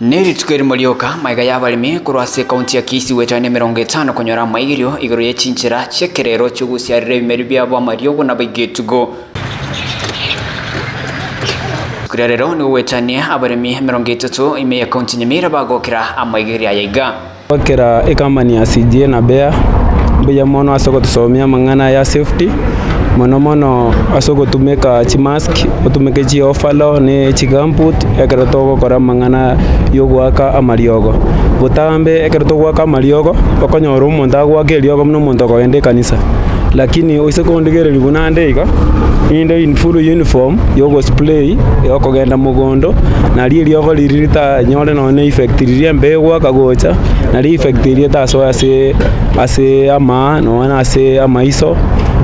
Nerituko erimo rioka magega y'abaremi korwa ase ekaunti ya Kisii goetania 50 konyora amaigerio igoro ye chinchera chi'ekerero chi'ogosiarera ebimeri biabo amariogo na baigetugo. Rituko ria rero nigo goetania abaremi 30 ime y'ekaunti ya Nyamira bagokera amaigerio aya iga. Goakera ecompany ya CGA na Bayer mbuya mono ase ogotosomia amang'ana ya safety, mono mono ase ogotumeka chimask, otumeke chioverall ne chigumboot ekero togokora amang'ana ya ogoaka amariogo. Botambe ekero togoaka amariogo, okonyora omonto agoaka eriogo buna omonto okogenda ekanisa, lakini oise kondigereria buna ande iga, ninde in full uniform ya ogospray, ya okogenda mogondo, nario eriogo riria ritanyore nonye na effect riria embe egoaka gocha, nario effect eria etasoe ase ase amaa nonye na ase amaiso,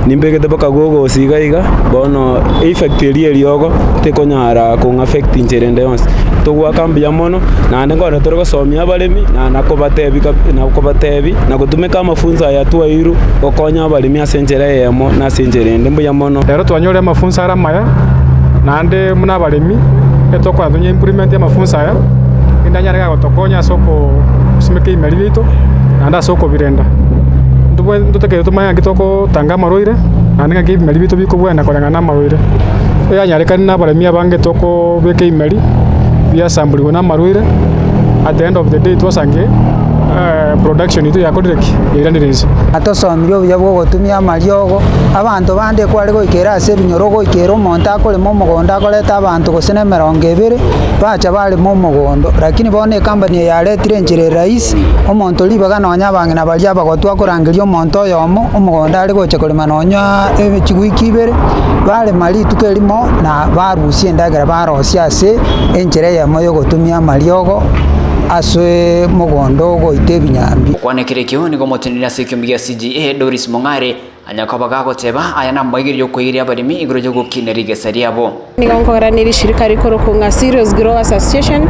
nimbegete mpaka goggles iga iga, bono effect eria eriogo tekonyara kong'a affect inchera ende yonsi. Togoaka mbuya mono, naende nkogenda tore gosomia abaremi na nakobatebi kabi nakobatebi na gotumeka amafunzo aya twairwe gokonya abaremi ase enchera eyemo na ase enchera ende mbuya mono. Ero twanyorire amafunso are amaya, naende buna abaremi, etokonyara tonye implement amafunso aya, erinde anyare gotokonya ase okosimeka ebimeri biaito, naende ase okobirenda. Ntobwe ntotakeire tomanye ng'aki togotanga amarwaire, naende ng'aki ebimeri biaito bikobwena koreng'ana na amarwaire. Eyanyarekane na abaremi abange tokobeka ebimeri, biasamburigwe na amarwaire, at the end of the day twasange production yaito yakorire ki? Yairanire inse. Atosomirie obuya bw'ogotumia amariogo, abanto bande kware goikera ase ebinyoro ogoikera omonto akorema omogondo akoreta abanto gose na emerongo ebere, bacha barema omogondo. Lakini bono ecompany eye yaretire enchera ere rahisi, omonto ribaga nonya abang'ina baria abagotu akorangeria omonto oyomo, omogondo are gocha korema nonya chiwiki ibere, barema rituko erimo na barusia endagera barosia ase enchera eyemo ya ogotumia amariogo ase mogondo ogoita ebinyambi. Gokwana kera ekio nigo omoteneneri ase ekiombe gia CGA, Doris Mong'are, anyare koba gagoteba aya namoigereria okoigeria abaremi igoro y'ogokina rigesa riabo. Nigo nkogera ne rishirika rikorokwa ng'a Cereals Growers Association,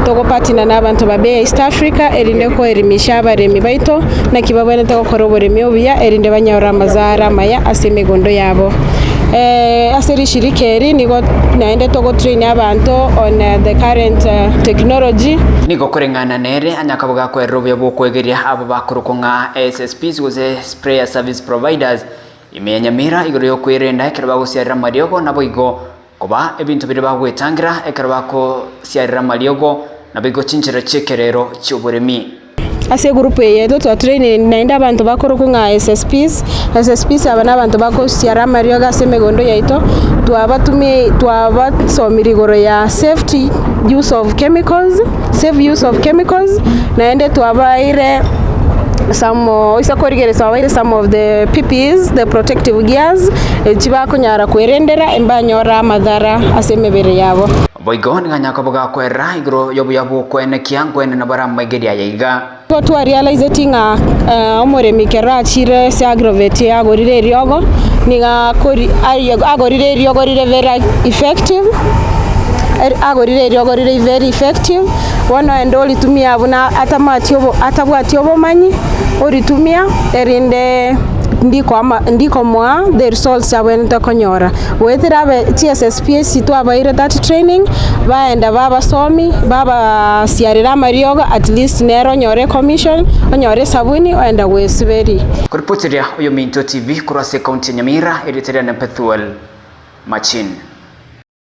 togopatina na abanto ba Bay ya East Africa erinde koerimisha abaremi baito naki babwenerete gokora oboremi obuya erinde banyore amazaro amaya ase emegondo yabo. Ase rishirika eri nigo naende togotrain abanto on the current technology. Nigo koreng'ana nere anyakaba gakwerera obuya bw'okwegeria abo bakorokwa ng'a SSPs gose Sprayer Service Providers ime ya Nyamira igoro y'okwerenda ekero bagosiarera amariogo naboigo koba ebinto biria bagwetangera ekero bagosiarera amariogo naboigo chinchera chi'ekerero chi'oboremi. Ase egroup eye yaito twatrainire naende abanto bakorokwa ng'a SSPs, SSPs aba na abanto bagosiara amariogo ase emegondo yaito, twabatumie twabasomirie igoro ya safety use of chemicals, safe use of chemicals, naende twabaeire some oise korigereria twabaeire some of the PPEs, the protective gears, echi bakonyara kwerendera mbanyore amadhara ase emebere yabo. Boigo nigo anyare koba gakwerera igoro y'obuya bw'okoenekia nkoenena bare amaigerio aya iga. Nigo twarealizeti ng'a omoremi ekero achire ase agrovet agorire eriogo, nigo akori agorire eriogo rire very effective, agorire eriogo rire very effective, bono ende oritumia buna atamati obo atabwati obomanyi, oritumia erinde ndikoama ndikomoa the results abwenerete konyora. Goetera abe chiSSP echi twabaeire that training, baenda babasomi, babasiarera amariogo at least nere onyore ecommission, onyore esabuni oenda gwesiberia. Koripoteria Oyominto TV korwa ase ekaunti ya Nyamira, erieta riane Pethuel Machin.